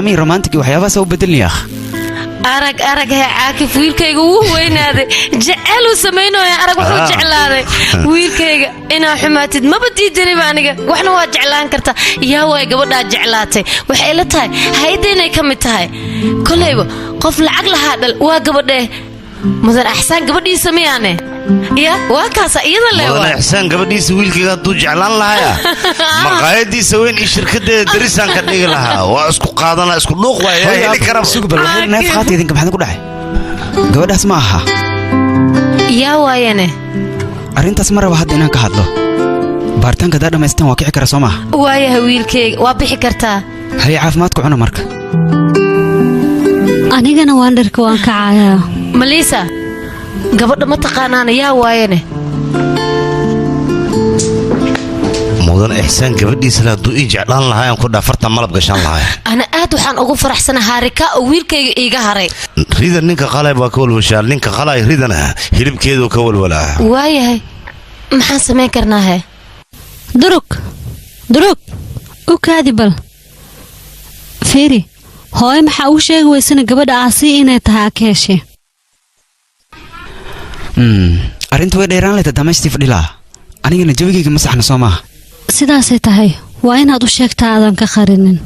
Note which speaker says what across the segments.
Speaker 1: Ami romantic waxyaabahaas u bedelni akh.
Speaker 2: Arag, arag hee, Caakif, wiilkayga wuu weynaaday, jeceluu samaynooya. Arag wuxuu jeclaaday. Wiilkayga inaa xumaatid maba diidaniba aniga, waxna waa jeclaan kartaa. Yaa waay gabadhaa jeclaatay? Waxay la tahay hayadda inay ka mid tahay. Kolayba qof lacag lahaa dhal waa gabadhee. Mudan Axsaan gabadhiisa miyaane? Ya, waa kaasa iyada le.
Speaker 3: Mudan Ixsaan gabadhiisa wiilkayga hadduu jeclaan lahaya, maqaayadiisa weyn iyo shirkadeeda darisaan ka dhigi lahaa. Waa isku qaadana, isku dhuuq waaya, heli karaba.
Speaker 1: Sugu bal, neef qaata. Idinka maxaa ku dhacay? Gabadhaas ma aha.
Speaker 2: Yaa waayane?
Speaker 1: Arrintaas ma raba hadda inaan ka hadlo. Baaritaanka haddaa dhammaystaan, waa kici kara, soo maaha?
Speaker 2: Waayaha wiilkayga, waa bixi kartaa.
Speaker 1: Haye, caafimaadku cuna marka.
Speaker 4: Anigana waan dharka, waan kacayaa.
Speaker 2: Maliisa, gabadha ma taqaanaana? Yaa waayane?
Speaker 3: Mudan Ixsaan gabadhiisa hadduu ii jeclaan lahaa, aan ku dhafarta malab gashan lahaa.
Speaker 2: Ana aad waxaan ugu faraxsana Haarika oo wiilkayga iiga haray.
Speaker 3: Rida ninka qalay baa ka walwashaa, ninka qalay ridana hilibkeedu ka walwalaa.
Speaker 2: Waayahay, maxaan samayn karnaa he?
Speaker 4: Durug, durug, u kaadi bal. Fiiri, hooyo, maxaa ugu sheegi weysana gabadha aasii inay tahay aa ka heshay?
Speaker 1: Arrinta way dheeraan lahayd haddaa meeshtii fadhilaa. Anigana jawigayga ma saxna, soo maaha?
Speaker 4: Sidaasay tahay, waa inaad u sheegtaa, aadan ka qarinin.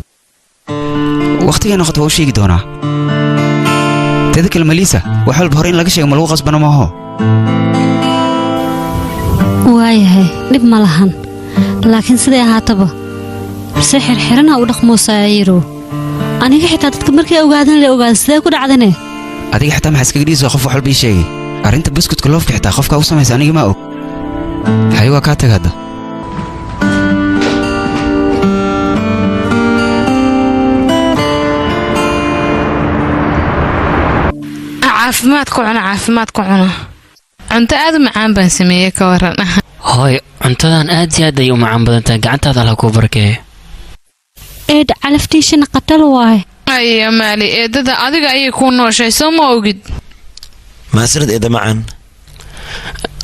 Speaker 1: Wakhtigay noqoto waa u sheegi doonaa. Teeda kale, Maliisa, wax walba hore in laga sheego ma lagu qasbano maaho.
Speaker 4: Waayahay, dhib ma lahan, laakiin siday ahaataba si xirxirana u dhaqmoosaa yirow. Aniga xitaa dadka markay ogaadeen la ogaada sidee ku dhacdane.
Speaker 1: Adiga xitaa maxaa iskaga dhiisoo qof wax walba ii sheegay? Arrinta buskutka loofka xitaa qofkaa u samaysa aniga ma og. Haye, waa kaa tag hadda.
Speaker 5: Caafimaad ku cuna, caafimaad ku cuna. Cunto aad u macaan baan sameeyey, ka waran?
Speaker 6: Hooy, cuntadan aad iyo aad ay u macaan badan tahay. Gacantaada Allah kuu barakeeyo.
Speaker 4: Eed, calaftiishana qatal waaye.
Speaker 5: Aya maali, eedada adiga ayay kuu nooshay, soo ma ogid?
Speaker 7: Mahadsanid, eedda macaan.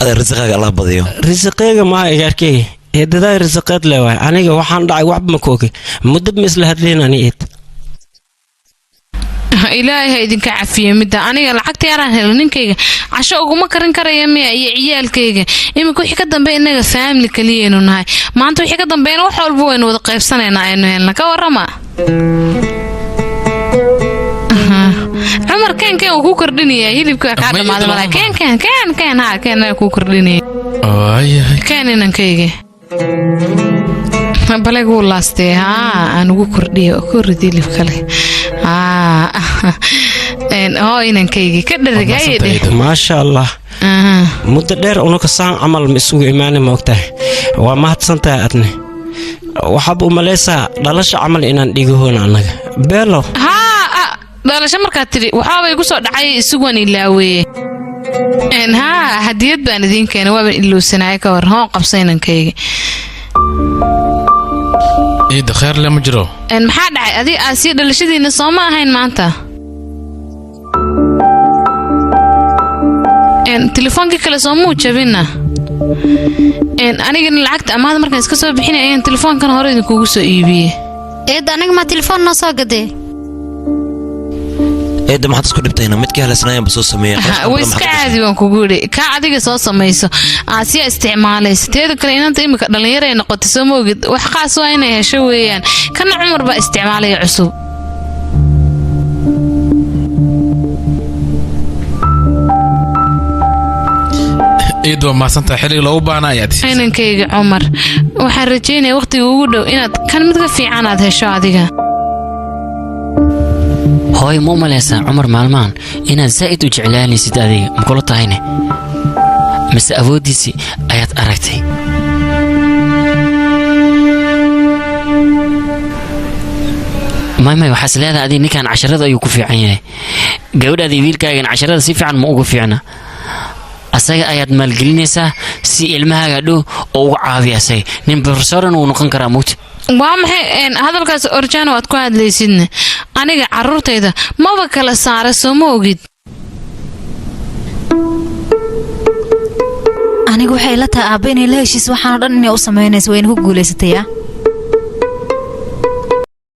Speaker 7: Adeer, risiqaaga Allah badiyo.
Speaker 8: Risiqeyga maha, igaarkeyga. Eedadaa risiqeed le waay. Aniga waxaan dhacay waxba ma koogi, muddo ma isla hadlayn ani eed.
Speaker 5: Ilaahay ha idinka cafiyo. Midda aniga lacagta yaraan helo ninkayga casho uguma karin karaya miya iyo ciyaalkayga? Iminka wixii ka dambeeya innaga family kaliyaynu nahay. Maanta wixii ka dambeeyana wax walba waynu wada qaybsanaynaa, aynu helna. Ka warrama Cumar? Keen, keen, wuu kuu kordhinayaa. Hilibka kaa dhamaaday malaa. Keen, keen, keen, keen, ha, keen, kuu kordhinaya.
Speaker 9: Waayahay.
Speaker 5: Keen, inankayga, baleg wuu laastee. Haa, aan ugu kordhiya, ku rid hilib kale. Haa, hoo, inankaygi, ka dhereg hayedhe.
Speaker 8: Maasha Allah, muddo dheer unuka saan camal ma isugu imaani, ma ogtahay? Waa mahadsantahay. Adne waxaad u malaysaa dhalasha camal inaan dhigahoona annaga beelo.
Speaker 5: Haa, dhalasho markaad tidhi waxaabay igu soo dhacay, isuguwan ilaaweeye. Haa, hadiyad baan idiin keenay, waaban ilowsanaaya. Ka war, hoo, qabsa, inankayga.
Speaker 9: Ciidda kheer le ma jiro.
Speaker 5: Maxaa dhacay? Adiga Aasiya dhalashadiina soo ma ahayn maanta? Telefoonkii kale soo muu jabinna? Anigana lacagta amaahda markaan iska soo bixinay ayaan telefoonkan hore idinkugu soo iibiyey.
Speaker 4: Eedda, anaga maa telefoon noo soo gadee?
Speaker 7: Eedda, maxaad isku dhibtayna? Mid ka helaysanayanba soo sameeya.
Speaker 5: Way iska caadi baan kugu idhi. Kaa adiga soo samayso, Aasiya isticmaalaysa. Teeda kale, inanta imika dhallinyaray noqotay, soo ma ogid? Wax qaas waa inay hesho weeyaan. Kana Cumar baa isticmaalaya cusub.
Speaker 9: Ciidda, waa mahadsantahay. Xilliga loogu baahna ayaad siisay.
Speaker 5: Inankayga Cumar, waxaan rajaynaya wakhtiga ugu dhow inaad kan mid ka fiican aad hesho adiga.
Speaker 6: Hooy, ma u malaysaa Cumar maalmahan inaad zaa'id u jeclaanaysid? Adiga ma kula tahayne, mise awooddiisii ayaad aragtay? May, may, waxaas leedahay adiga ninkan casharada ayuu ku fiican yahay. Gabadhaada iyo wiilkaagan casharada si fiican ma ugu fiicna. Asaga ayaad maalgelinaysaa si ilmahaaga dhow oo uga caawiya. Asaga nin profesoran uu noqon karaa, mugta.
Speaker 5: Waa maxay hadalkaas orjano aad ku hadlaysidna? Aniga carruurtayda maba kala saara, soo ma ogid?
Speaker 10: Aniga waxay la tahay aabba inay la heshiis waxaanoo dhan inay u samaynayso, wayna ku guulaysatay.